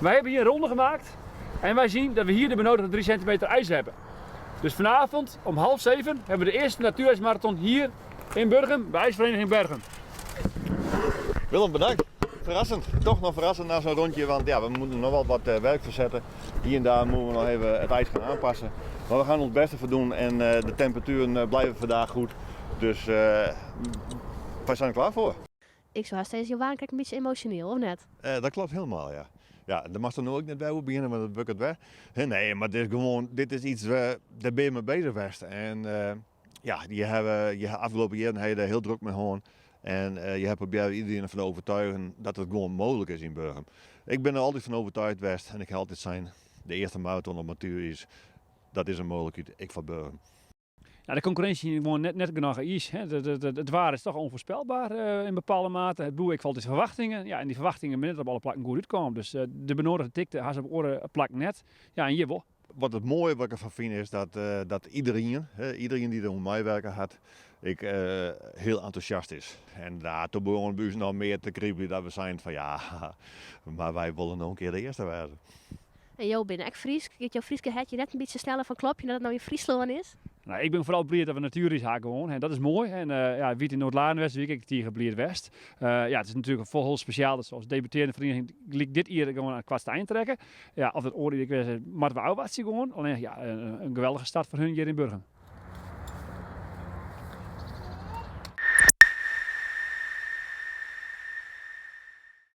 Wij hebben hier een ronde gemaakt en wij zien dat we hier de benodigde 3 centimeter ijs hebben. Dus vanavond om 6.30 hebben we de eerste natuurijsmarathon hier in Burgum bij IJsvereniging Bergum. Willem, bedankt. Verrassend. Toch nog verrassend na zo'n rondje, want ja, we moeten nog wel wat werk verzetten. Hier en daar moeten we nog even het ijs gaan aanpassen. Maar we gaan ons beste voor doen en de temperaturen blijven vandaag goed. Dus wij zijn er klaar voor. Ik zou steeds je waan een beetje emotioneel, of net? Dat klopt helemaal, ja. Ja, daar mag er nu ook net bij beginnen, want dat bukt weg. Nee, maar dit is gewoon, dit is iets, daar ben je mee bezig geweest. En ja, die hebben, je afgelopen jaren heb je daar heel druk mee gehad. En je hebt probeerd iedereen ervan overtuigen dat het gewoon mogelijk is in Burgum. Ik ben er altijd van overtuigd geweest en ik ga altijd zijn, de eerste marathon op natuur is, dat is een mogelijkheid, ik van Burgum. Ja, de concurrentie is gewoon net genoeg is. Hè. Het waar is toch onvoorspelbaar in bepaalde mate. Het boer, ik valt de verwachtingen. Ja, en die verwachtingen net op alle plakken goed uitkomen. Dus de benodigde tikte has op oren plak net. Ja, en hier wel. Wat het mooie wat ik ervan vind is dat iedereen, hè, iedereen die er om mij werken had, ik heel enthousiast is. En daar toen begon de nog meer te kriebelen dat we zijn van ja, maar wij willen nog een keer de eerste worden. En Jo, ben ik Fries? Gaat jouw Frieske hetje net een beetje sneller van klopje dat het nou in Friesland is? Nou, ik ben vooral blij dat we natuurijs hebben gewoon. En dat is mooi. En ja, wie het in Noordlaren West, wie ik tegen Blier West. Ja, het is natuurlijk een vol speciaal dat zoals debuterende vereniging liet dit hier gewoon aan het kwartste eind trekken. Ja, of het oordeel ik weet, maar we oude gewoon. Alleen ja, een geweldige start voor hun hier in Burgum.